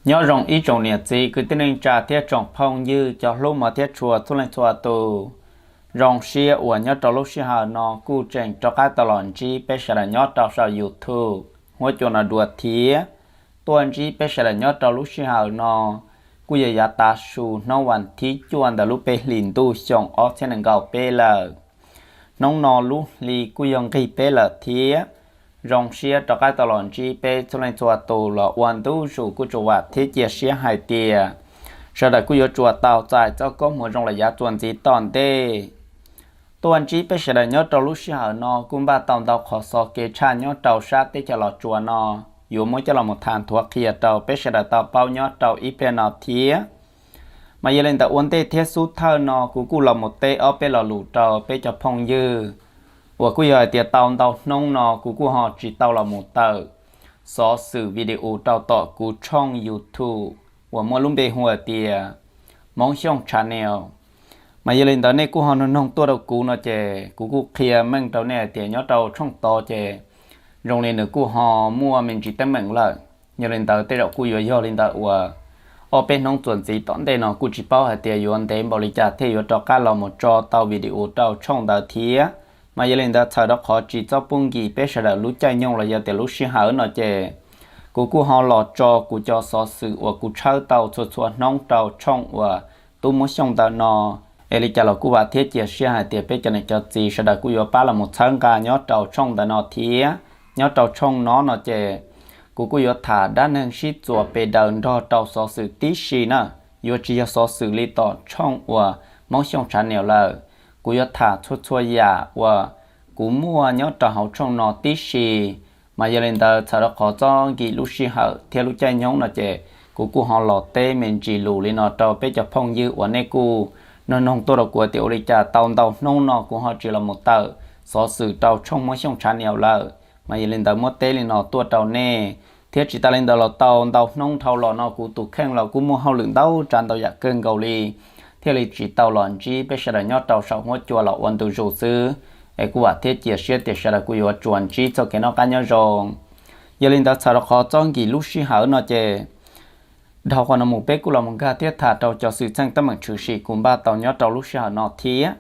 Nyob zoo ib tsoom niam txiv kwv tij neej tsa thiab tsoom phooj ywg cov hlub mos thiab tshua txhua leej txhua tus. Zoo siab uas nyob rau lub sij hawm no kuj tseem rov qab tau los ntsib peb sawv daws nyob rau saum YouTube huab cua no dua thiab. Tuaj ntsib peb sawv daws nyob rau lub sij hawm no kuj yog yav tav su hnub vas thib cuaj ntawm lub peb hlis ntuj xyoo ob txhiab nees nkaum peb lawm. Hnub no lub hli kuj yog nqig peb lawm thiab. Zoo siab rov qab tau los ntsib peb txhua leej txhua tus los ua ntu zus kuj tsuas vam thiab cia siab hais tias sawv daws kuj yuav tsuas tau txais txoj koob hmoov zoo los yav txuas ntxiv tom ntej. Tuaj ntsib peb sawv daws nyob rau lub sij hawm no kuj npaj tau ntau qhov xov kev tshaj nyob rau sab teb chaws Los Tsuas no, yuav muab coj los mus tham nthuav qhia rau peb sawv daws tau paub nyob rau ib pliag no thiab. Mas yog li ntawd ua ntej thiab xub thawj no kuv kuj los mus teb ob peb lo lus rau peb cov phooj ywg uas kuj yog hais tias tau ntau hnub no kuv kuj ho tsis tau los mus tawm xov xwm video rau tom kuv tshooj YouTube uas muaj lub npe hu hais tias Hmoob Xyooj Channel. Mas yog li ntawd nej kuj ho noog noog tuaj rau kuv no ces kuv kuj qhia meej rau nej hais tias nyob rau tshooj tod ces zoo li nws kuj ho muaj me ntsis teeb meem lawm. Yog li ntawd tej zaum kuj yuav yog li ntawd uas ob peb hnub txuas ntxiv tom ntej no kuj tsis paub hais tias yuav ntev npaum li cas thiaj yuav rov qab los mus tso tau video rau tshooj ntawd thiab. Mas yog li ntawd txhawm rau qhov tsis txhob pub nkim peb sawv daws lub caij nyoog los yog tias lub sij hawm no ces kuv kuj ho los tso kuv cov xov xwm uas kuv tshawb tau txhua txhua hnub rau tshooj uas Tub Hmoob Xyooj ntawm no. Es li cas los kuj vam thiab cia siab hais tias peb cov niam cov txiv sawv daws kuj yuav pab los mus txhawb nqa nyob rau tshooj ntawm no thiab. Nyob rau tshooj no no ces kuv kuj yuav tham dab neeg sib txuas pes daws nrog rau xov xwm tib si na, yuav tsis yog xov xwm li tom tshooj uas Hmoob Xyooj Channel lawm. Kuv yuav tham txhua txhua yam uas kuv muaj nyob rau hauv tshooj no tib si. Mas yog li ntawd txhawm rau qhov txhob nkim lub sij hawm thiab lub caij nyoog no ces kuv kuj ho los teb me ntsis lus li no rau peb cov phooj ywg uas nej kuj noog noog tuaj rau kuv tias ua li cas tau ntau hnub no kuv ho tsis los mus tawm xov xwm rau tshooj Hmoob Xyooj Channel lawm. Mas yog li ntawd muab teb li no tuaj rau nej thiab tsis tas li ntawd los tau ntau hnub dhau los no kuv tus kheej los kuj muaj hauj lwm ntau tsav ntau yam kawg nkaus li, thiaj li tsis tau los ntsib peb sawv daws nyob rau saum huab cua los ua ntu zus xwb. Es kuj vam thiab cia siab tias sawv daws kuj yuav tsuas ntsib txoj kev noj qab nyob zoo. Yog li ntawd txhawm rau qhov txhob nkim lub sij hawm no ces dhau qhov no mus peb kuj los mus nkag thiab tham rau cov xwm txheej teeb meem tshwm sim kuv npaj tau nyob rau lub sij hawm no thiab.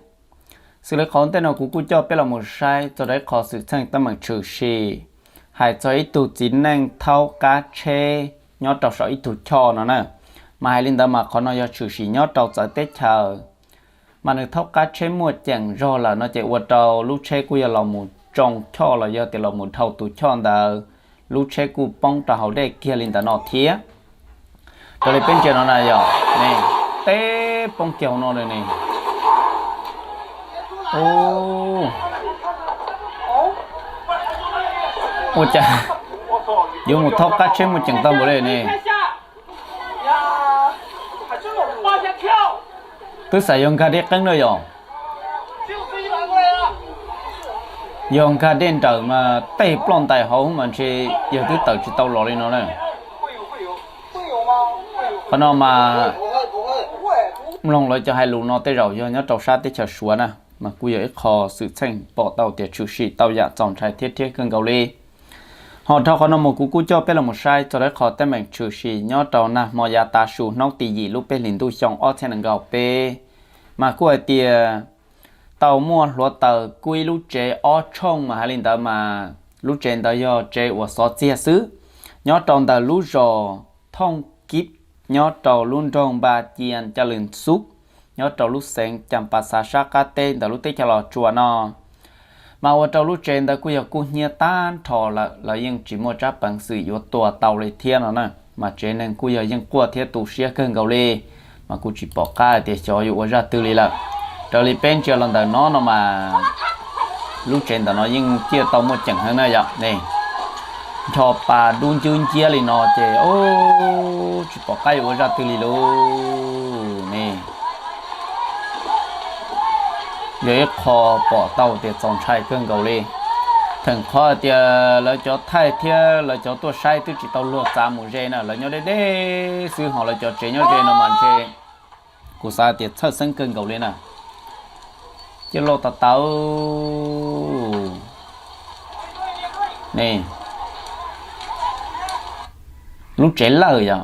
Xws li qhov ntej no kuv kuj coj peb los mus saib txog rau ib qho xwm txheej teeb meem tshwm sim hais txog ib tug txiv neej thaub qab tsheb nyob rau saum ib tug choj no na. Mas hais li ntawd mas qhov no yog tshwm sim nyob rau txawv teb chaws, mas nws thaub qab tsheb muaj ceem zog lawm no ces ua rau lub tsheb kuj yog los mus tsoo choj los yog tias los mus dhau tus choj ntawd, lub tsheb kuj poob rau hauv dej kiag li ntawd no thiab. Raws li peb ntsia no na yog ne, teb poob kiag hauv no li ne. Ua cas yuav mus thaub qab tsheb muaj ceem tag npaum li ne. Twb xav yog nkag dej qeeb na yog, yog nkag dej nrawm mas tej ploj ntais hauv mas ntshe yog twb tawm tsis tau los li no na. Qhov no mas mloog lawv cov hais lus no tej zaum yog nyob rau sab teb chaws Suav na, mas kuj yog ib qho xwm txheej pom tau tias tshwm sim tau yam txaus ntshai thiab rhiab kawg nkaus li. Ho dhau qhov no mus kuv kuj coj peb los mus saib txog rau ib qho teeb meem tshwm sim nyob rau nag hmo yav tav su hnub tim yim lub peb hlis ntuj xyoo ob txhiab nees nkaum peb, mas kuj hais tias tau muaj hluav taws kub ib lub tsev ob tshooj mas hais li ntawd mas lub tsev ntawd yog tsev uas xov txiag xwb, nyob rau ntawm lub zos Thooj Kib, nyob rau lub nroog Npa Cia Ca Lwm Xub, nyob rau lub xeev Cas Pas Xav sab qab teb ntawm lub teb chaws Los Tsuas no. Mas ua rau lub tsev ntawd kuj yog kub hnyiab tag nrho lawm, lawv yeej tsis muaj tsab peev xwm yuav tua tau li thiab no na. Mas tsev neeg kuj yog yeej quaj thiab tu siab kawg nkaus li, mas kuj tsis pom qab tias xyov yuav ua zaj twg li lawm. Raws li peb ntsia los ntawm no no mas lub tsev ntawm no yeej ciaj tau muaj ceem heev na yom ne. Ncho pa dub ncwb nciab li no ces tsis pom qab yuav ua zaj twg li lauj ne. Yog ib qho pom tau tias txaus ntshai kawg nkaus li. Theem qhov tias lawv cov thaij thiab lawv cov tuaj saib twb tsis tau luag txav mus ze na, lawv nyob deb deb xwb, ho lawv cov tsev nyob ze no mas ntshe kuv xav tias txhawj xeeb kawg nkaus li na. Ciaj loj tas tas ne. Lub tsev lawj yog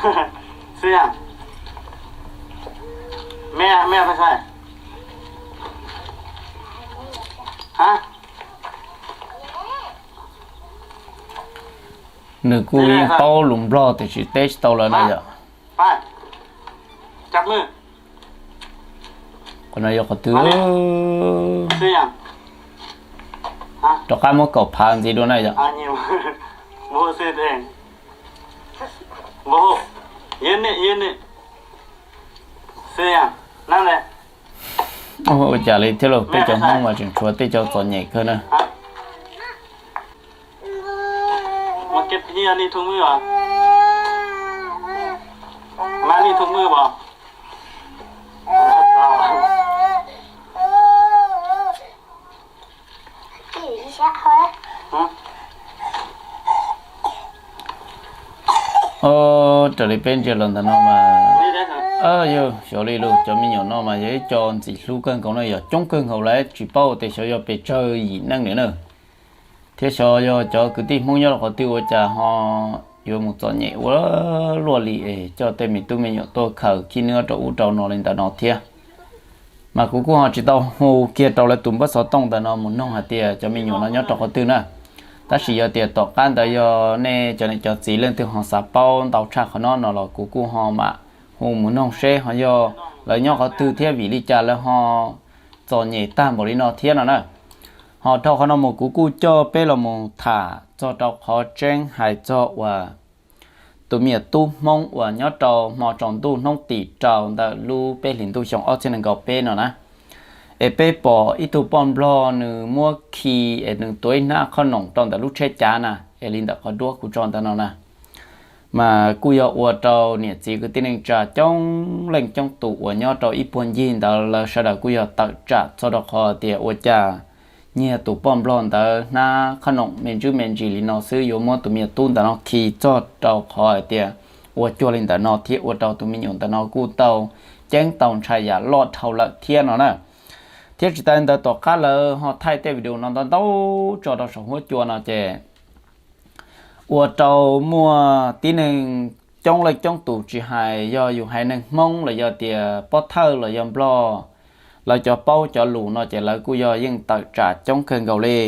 Xwb yam, mej mej pas sai, ha, nws kuj yeej paub lus Nplog tiam sis teb tsis tau lawm na yom. Pas, cab mws. Qhov no yog qhov twg? Rov qab muab kaum phav ntxiv dua na yom. Ua cas li thiab los peb cov Hmoob mas tseem tshuav tej cov txom nyem kawg na. Raws li peb ntsia los ntawm no mas, yog xyov li lus, cov me nyuam no mas yog ib co ntxim hlub kawg nkaus na, yog coob kawg nkaus lawm, tsis paub tias xyov yog pes tsawg yim neej li na. Thiab xyov yog cov kwv tij Hmoob nyob rau qhov twg ua cas ho yuav mus txom nyem ua luaj li es coj tej me tub me nyuam tuaj khaws khib nws rau ub rau no li ntawm no thiab. Mas kuv kuj ho tsis tau hu kiag rau lawv tus npawb xov tooj ntawm no mus noog hais tias cov me nyuam no nyob rau qhov twg na. Tab sis yog tias tom qab ntawd yog nej cov niam cov txiv leej twg ho xav paub ntau tshaj qhov no no los kuv kuj ho mam hu mus noog seb ho yog lawv nyob qhov twg thiab vim li cas lawv ho txom nyem tag npaum li no thiab no na. Ho dhau qhov no mus kuv kuj coj peb los mus tham txog rau qhov tseeb hais txog uas tus me nyuam tub Hmoob uas nyob rau hmo tsaus ntuj hnub tim rau ntawm lub peb hlis ntuj xyoo ob txhiab nees nkaum peb no na. Es peb pom ib tug poj nplog nws muab khi es nws tuav ib hnab qhob noom rau ntawm lub tsheb cav na, es li ntawm qhov duab kuv tso ntawm no na. Mas kuj yog ua rau niam txiv kwv tij neej tsa coob leej coob tus uas nyob rau ib puag ncig ntawd lawv sawv daws kuj yog tawm tsam txog rau qhov tias ua cas nyiag tus poj nplog ntawd hnab qhob noom me ntsis me ntsis li no xwb yuav muab tus me nyuam tub ntawm no khi txog rau qhov hais tias ua cuag li ntawm no thiab ua rau tus me nyuam ntawm no kuj tau ceeb tau ntshai yam loj dhau lawm thiab no na. Thiab tsis tas li ntawd tom qab lawv ho thaij tej video no ntau ntau tso rau saum huab cua no ces ua rau muaj tib neeg coob leej coob tus tsis hais yog yus haiv neeg Hmoob los yog tias Pob Thawj los yog Nplog, lawv cov paub cov lus no ces lawv kuj yog yeej tawm tsam coob kawg nkaus li.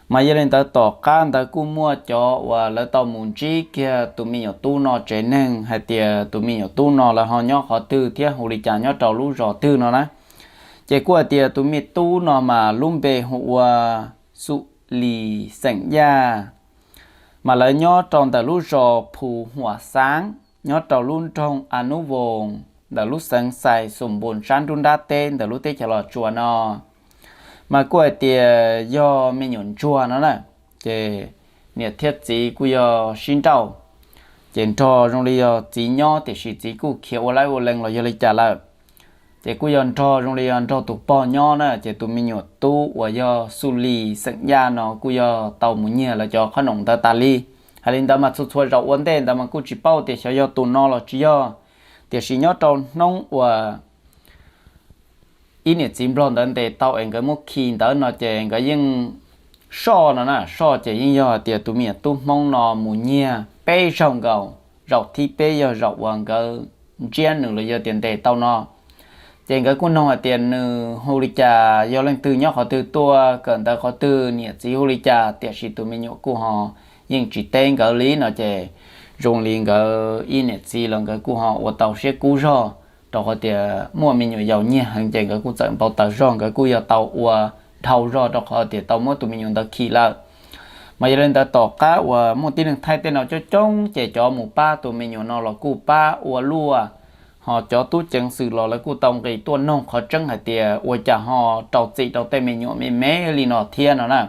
Mas yog li ntawd tom qab ntawd kuj muaj cov uas lawv tau mus ntsib kiag tus me nyuam tub no tsev neeg hais tias tus me nyuam tub no lawv ho nyob qhov twg thiab hu li cas nyob rau lub zos twg no na. Ces kuj hais tias tus me tub no mas lub npe hu ua Xu Lis xeem Yaj, mas lawv nyob rau ntawm lub zos Phu Huam Xaab nyob rau lub nroog A Nub Voos ntawm lub xeev Xais Xum Npus sab nruab nrab teb ntawm lub teb chaws Los Tsuas no. Mas kuj hais tias yog me nyuam ntsuag no na, ces niam thiab txiv kuj yog sib nrauj, ces nrog zoo li yog txiv nyob tiam sis txiv kuj khiav ua laib ua lees los yog li cas lawm. Ces kuj yog nrog zoo li yog nrog tus pog nyob na, ces tus me nyuam tub uas yog Xu Lis xeem Yaj no kuj yog tau mus nyiag lawv cov qhob noom ntawd tas li. Hais li ntawd mas txhua txhua zaus ua ntej ntawd mas kuj tsis paub tias xyov yog tus no los tsis yog, tiam sis nyob rau hnub uas ib niam txiv nplog ntawd ntes tau es nkawd muab khi ntawd no ces nkawd yeej soj no na, soj ces yeej yog hais tias tus me nyuam tub Hmoob no mus nyiag peb zaug nkaus, zaum thib peb yog zaum uas nkawd ntsiab nws los yog tias ntes tau no. Ces nkawd kuj noog hais tias nws hu li cas, yog leej twg nyob qhov twg tuaj, kawm ntawv qhov twg, niam txiv hu li cas, tiam sis tus me nyuam kuj ho yeej tsis teb nkawd li no ces zoo li nkawd ib niam txiv los nkawd kuj ho ua tau siab kub zog, rau qhov tias muaj me nyuam yaus nyiag heev ces nkawd kuj txawm npau taws zog, nkawd kuj yog tau ua dhau zog rau qhov tias tau muab tus me nyuam ntawd khi lawm. Mas yog li ntawd tom qab uas muaj tib neeg thaij tej no coob coob ces cov mus pab tus me nyuam no los kuj pab ua luaj, ho cov tub ceev xwm los lawv kuj tau nqis tuaj noog qhov tseeb hais tias ua cas ho rau txim rau tej me nyuam me me li no thiab no na.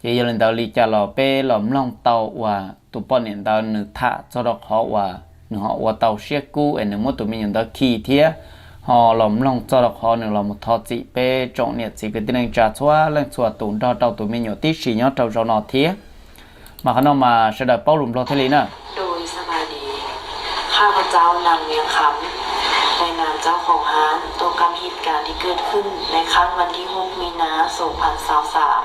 Ces yog li ntawd li cas los peb los mloog tau uas tus poj niam ntawd nws tham txog rau qhov uas nws ho ua tau siab kub es nws muab tus me nyuam ntawd khi thiab, ho los mloog txog rau qhov nws los mus thov txim peb tsoom niam txiv kwv tij neej tsa txhua leej txhua tus nrog rau tus me nyuam tib si nyob rau zaum no thiab. Mas qhov no mas sawv daws paub lus Nplog thiaj li na. โดยสบายดี ข้าพเจ้านางเวียงคำ ในนามเจ้าของร้าน ตรงกับเหตุการณ์ที่เกิดขึ้นในค่ำวันที่ หก มีนา สองพันยี่สิบสาม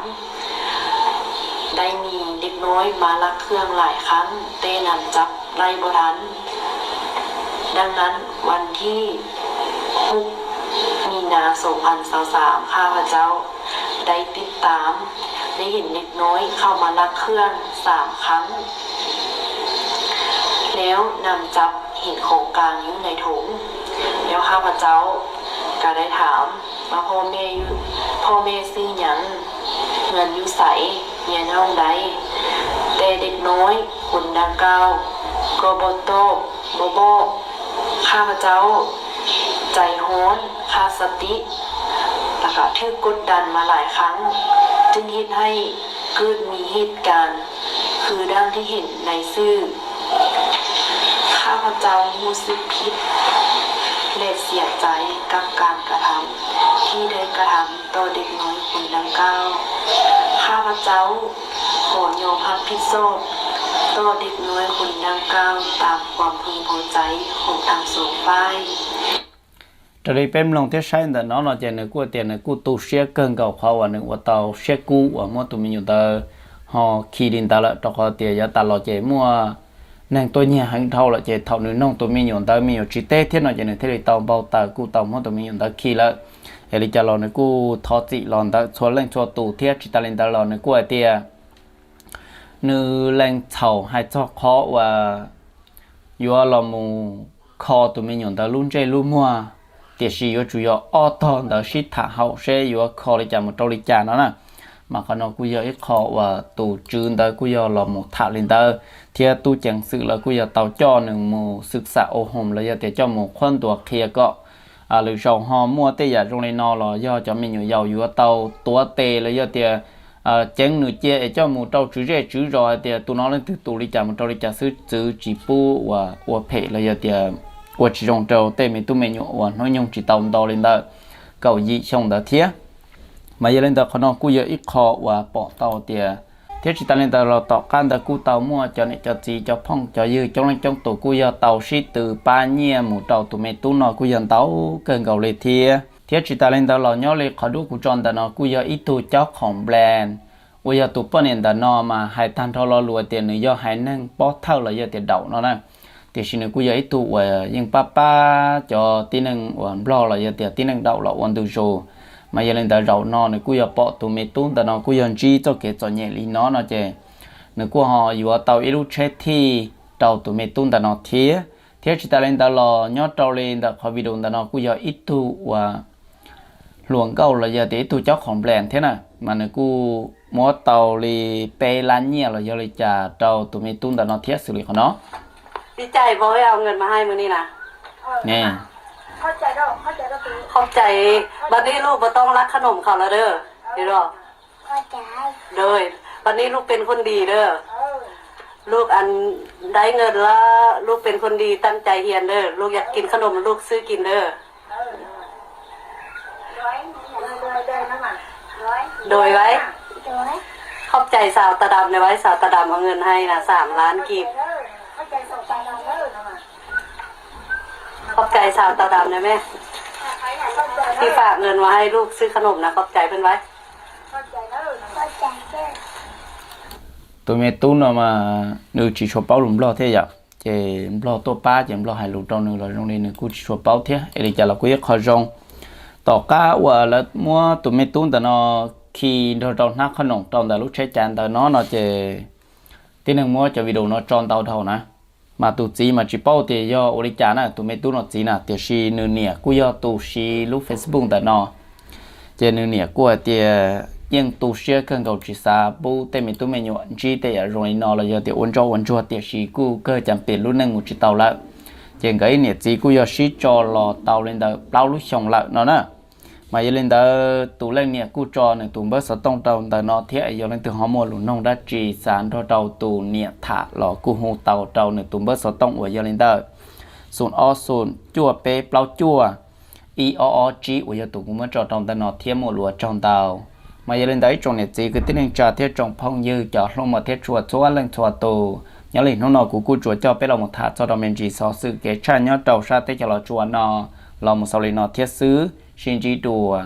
ได้มีเด็กน้อยมาลักเครื่องหลายครั้ง แต่นำจับได้บ่ทัน ดังนั้นวันที่หกมีนาสองพันสามข้าพเจ้าได้ติดตามได้เห็นเด็กน้อยเข้ามาลักเครื่องสามครั้ง แล้วนำจับเห็นของกลางอยู่ในถุง แล้วข้าพเจ้าก็ได้ถามว่าพ่อแม่อยู่พ่อแม่ชื่อหยัง เฮือนอยู่ไส เฮียนห้องใด แต่เด็กน้อยคนดังกล่าวก็บ่ตอบบ่บอก ข้าพเจ้าใจร้อนขาดสติ แล้วก็ถูกกดดันมาหลายครั้ง จึงเฮ็ดให้เกิดมีเหตุการณ์คือดังที่เห็นในสื่อ ข้าพเจ้ารู้สึกผิดและเสียใจกับการกระทำที่ได้กระทำต่อเด็กน้อยคนดังกล่าว ข้าพเจ้าขอยอมรับผิดชอบต่อเด็กน้อยคนดังกล่าวตามความพึงพอใจของทั้งสองฝ่าย Raws li peb mloog thiab saib ntawm no no ces nws kuj tias nws kuj tu siab kawg nkaus qhov uas nws ua tau siab kub uas muab tus me nyuam ntawd ho khi li ntawd lawm, rau qhov tias yav tas los ces muaj neeg tuaj nyiag heev dhau lawm ces thaum nws noog tus me nyuam ntawd me nyuam tsis teb thiab no ces nws thiaj li tau npau taws kuj tau muab tus me nyuam ntawd khi lawm. Es li cas los nws kuj thov txim los ntawm txhua leej txhua tus thiab tsis tas li ntawd los nws kuj hais tias nws lees txhaum hais txog qhov uas yuav los mus kho tus me nyuam ntawd lub ntsej lub muag, tiam sis yuav tsum yog ob tog ntawd sib tham haum seb yuav kho li cas mus rau li cas no na. Mas qhov no kuj yog ib qho uas tus tswv ntawd kuj yog los mus tham li ntawd thiab tub ceev xwm lawv kuj yog tau coj nws mus xwm xam au hoos los yog tias coj mus qhuab ntuas qhia kom lwm zaus ho muaj tej yam zoo li no los yog cov me nyuam yaus yuav tau tuav tes los yog tias ceev nws cia es coj mus rau tswv zej tswv zos hais tias tus no leej twg tus li cas mus rau li cas xwb, txwv tsis pub uas ua phem los yog tias ua tsis zoo rau tej me tub me nyuam uas hnub nyoog tsis tau nto li ntawd kaum yim xyoo ntawd thiab. Mas yog li ntawd qhov no kuj yog ib qho uas pom tau tias thiab tsis tas li ntawd los tom qab ntawd kuj tau muaj cov niam cov txiv cov phooj cov ywg coob leej coob tus kuj yog tau sib tw pab nyiaj mus rau tus me tub no kuj yog ntau kawg nkaus li thiab. Thiab tsis tas li ntawd los nyob li qhov dub kuv tso ntawm no kuj yog ib tug cob khoom brand uas yog tus poj niam ntawm no mas hais tag nrho lo lus tias nws yog haiv neeg pob thawj los yog tias daum no na. Tiam sis nws kuj yog ib tug uas yeej pab pab cov tib neeg uas nplog los yog tias tib neeg daum los ua ntu zus. Mas yog li ntawd zaum no nws kuj yog pom tus me tub ntawm no kuj yog ntsib txoj kev txom nyem li no no ces nws kuj ho yuav tau ib lub tsheb thij rau tus me tub ntawm no thiab. Thiab tsis tas li ntawd los nyob rau li ntawm qhov video ntawm no kuj yog ib tug uas hluas nkauj los yog tias ib tug cob khoom brand thiab na, mas nws kuj muab tau li peb lab nyiaj los yog li cas rau tus me tub ntawm no thiab xws li qhov no.พี่ไก่บอกให้เอาเงินมาให้มื้อนี้นะ นี่ ขอบใจ บัดนี้ลูกบ่ต้องลักขนมเขาแล้วเด้อ เห็นบ่ โดย บัดนี้ลูกเป็นคนดีเด้อ ลูกอันได้เงินแล้ว ลูกเป็นคนดีตั้งใจเรียนเด้อ ลูกอยากกินขนมลูกซื้อกินเด้อ โดยไว้ ขอบใจสาวตาดำนะไว้ สาวตาดำเอาเงินให้นะ สามล้านกีบ ขอบใจสาวตาดำนะแม่ ที่ฝากเงินมาให้ลูกซื้อขนมนะ ขอบใจเพิ่นไว้ Tus me tub no mas nws tsis tshua paub lus nplog thiab yom, ces nplog tuaj pab ces nplog hais lus rau nws los zoo li nws kuj tsis tshua paub thiab, es li cas los kuj ib qho zoo. Tom qab uas lawv muab tus me tub ntawm no khi nrog rau hnab qhob noom rau ntawm lub tsheb cav ntawd no no ces tib neeg muab cov video no tso ntau dhau na. Mas tus txiv mas tsis paub tias yog ua li cas na, tus me tub no txiv na, tiam sis nws niam kuj yog tus siv lub Facebook ntawm no. Ces nws niam kuj hais tias yeej tu siab kawg nkaus tsis xav pub tej me tub me nyuam ntsib tej yam zoo li no los yog tias ua ntsoj ua ntsuag, tiam sis kuj kawg cas pem lub neej mus tsis tau lawm. Ces nkawd ib niam txiv kuj yog sib tso los tau li ntawd plaub lub xyoo lawm no na. Mas yog li ntawd tus leej niam kuj tso nws tus npawb xov tooj rau ntawm no thiab, yog leej twg ho muaj lus noog dab tsi xav nrog rau tus niam tham los kuj hu tau rau nws tus npawb xov tooj uas yog li ntawm xoom ob xoom cuaj peb plaub cuaj ib ob ob tsib uas yog tus kuv muab tso rau ntawm no thiab muaj lus ua tsaug ntau. Mas yog li ntawd ib tsoom niam txiv kwv tij neej tsa thiab tsoom phooj ywg cov hlub muaj thiab tshua txhua leej txhua tus, nyob li hnub no kuv kuj tsuas coj peb los mus tham txog rau me ntsis xov xwm kev tshaj nyob rau sab teb chaws Los Tsuas no los mus xaus li no thiab xwb, sib ntsib dua.